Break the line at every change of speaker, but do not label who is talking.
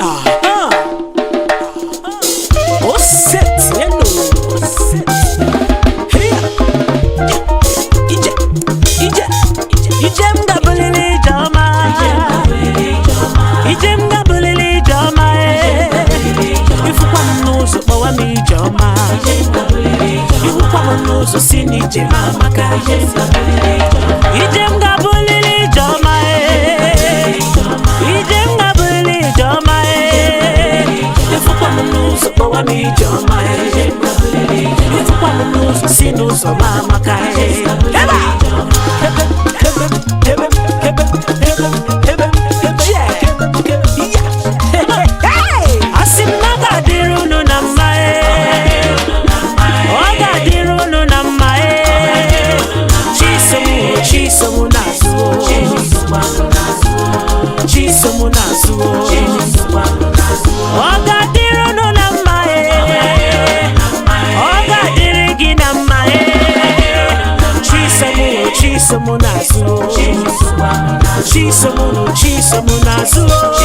Aha. O set yellow. Here. Ije. Ije. Ije m gabulili ije ọma. Ije m gabulili ije ọma. Eh. Ifukwa m n'ụzọ kpọwa m ije ọma. Ihukwa m n'ụzọ si n'ije m amaka. Ije m gabulili ije ọma. Eh. Ije m gabulili ije ọma. Eh. Ifukwa m n'ụzọ kpọwa m ije ọma. Eh. Ifukwa m n'ụzọ si n'ụzọ m amaka. Eh. Ebe a! Ebe, ebe, ebe, ebe, ebe, ebe, ebe, yeah. Yeah. Hey! Asị m na ọ ga-adịrị unu na mma ee. Ọ ga-adịrị unu na mma ee. Chisom o, Chisom n'azụ o. Chisom n'azụ o. Ọ ga-adịrị unu na mma ee. Ọ ga-adịrị gị na mma ee. Chisom o, Chisom n'azụ o. Chisom o, Chisom n'azụ o.